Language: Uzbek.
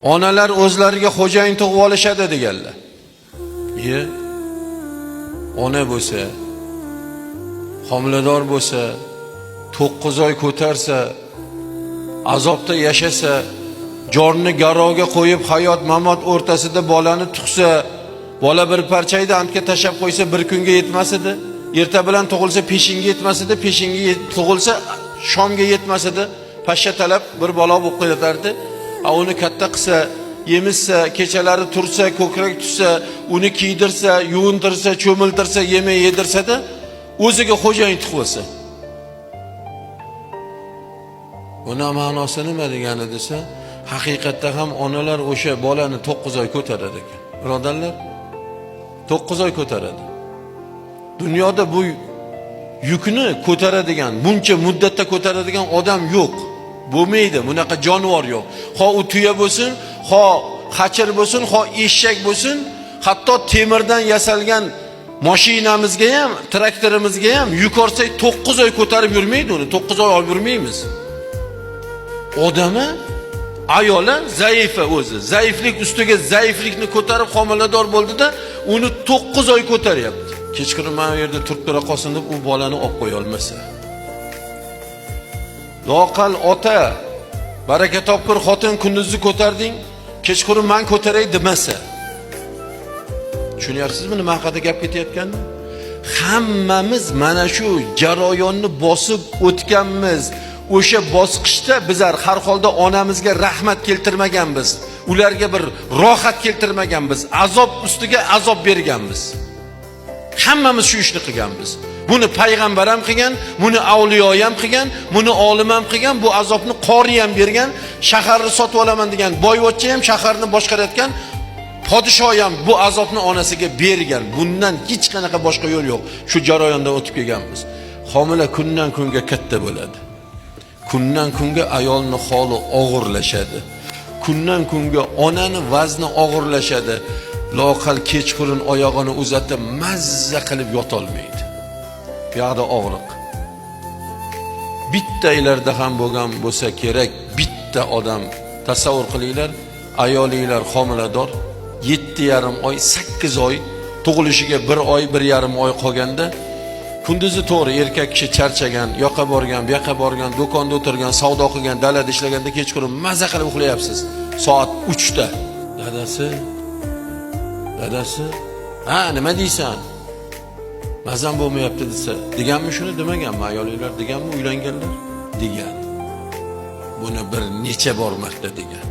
Onalar o'zlariga xo'jayin tug'ib olishadi deganlar. Iye, ona bo'lsa, homilador bo'lsa, 9 oy ko'tarsa, azobda yashasa, jonni garovga qo'yib hayot mamot o'rtasida bolani tug'sa, bola bir parchaydi antga tashlab qo'ysa bir kunga yetmas edi. Erta bilan tug'ilsa peshinga yetmas edi, peshinga tug'ilsa shomga yetmas edi. Pashsha talab bir bola bo'lib qo'yatardi. A uni katta qilsa, emizsa, kechalari tursa, ko'krak tutsa, uni kiydirsa, yuvintirsa, cho'miltirsa, yemak yedirsa-da, o'ziga xo'jayin tug'ib olsa. Buni ma'nosi nima degani desa, haqiqatda ham onalar o'sha bolani 9 oy ko'tarar ekan. Birodarlar, 9 oy ko'taradi. Dunyoda bu yukni ko'taradigan, buncha muddatda ko'taradigan odam yo'q. Bo'lmaydi, bunaqa jonivor yo'q. Xo u tuya bo'lsin, xo xachir bo'lsin, xo eshak bo'lsin, hatto temirdan yasalgan mashinamizga ham, traktorimizga ham yuk ortsak 9 oy ko'tarib yurmaydi uni, 9 oy olib yurmaymiz. Odami ayoli zaifa o'zi. Zaiflik ustiga zaiflikni ko'tarib homilador bo'ldida, uni 9 oy ko'taryapti. Kechqurun mana bu yerda turib tura qolsin deb u bolani olib qo'ya olmasa. Loqal ota, baraka topkur xotin kunduzni ko'tarding, kechqurun man ko'taray demasa. Tushunyapsizmi nima haqida gap ketayotganini? Hammamiz mana shu jarayonni bosib o'tganmiz. O'sha bosqichda bizlar har holda onamizga rahmat keltirmaganmiz. Ularga bir rohat keltirmaganmiz. Azob ustiga azob berganmiz. Hammamiz shu ishni qilganmiz. Buni payg'ambar ham qilgan, buni avliyo ham qilgan, buni olim ham qilgan, bu azobni qori ham bergan, shaharni sotib olaman degan boyvachcha ham shaharni boshqarayotgan podshoh ham bu azobni onasiga bergan. Bundan hech qanaqa boshqa yo'l yo'q. Shu jarayondan o'tib kelganmiz. Homila kundan kunga katta bo'ladi. Kundan kunga ayolning holi og'irlashadi. Kundan kunga onani vazni og'irlashadi. Loqal kechqurun oyog'ini uzatib mazza qilib yotolmaydi. Bu yoqda og'riq. Bittaylarda ham bo'lgan bo'lsa kerak, bitta odam tasavvur qilinglar, ayolinglar homilador, 7,5 oy, 8 oy, tug'ilishiga 1 oy, 1,5 oy qolganda kunduzi to'g'ri erkak kishi charchagan, yoqqa borgan, bu yoqqa borgan, do'konda o'tirgan, savdo qilgan, dalada ishlaganda kechqurun maza qilib uxlayapsiz. Soat 3 da. Dadasi, dadasi, ha nima deysan? Mazam bo'lmayapti desa, deganmi shuni, demaganmi ayollar, deganmi uylanganlar? Degan. Buni bir necha bor marta degan.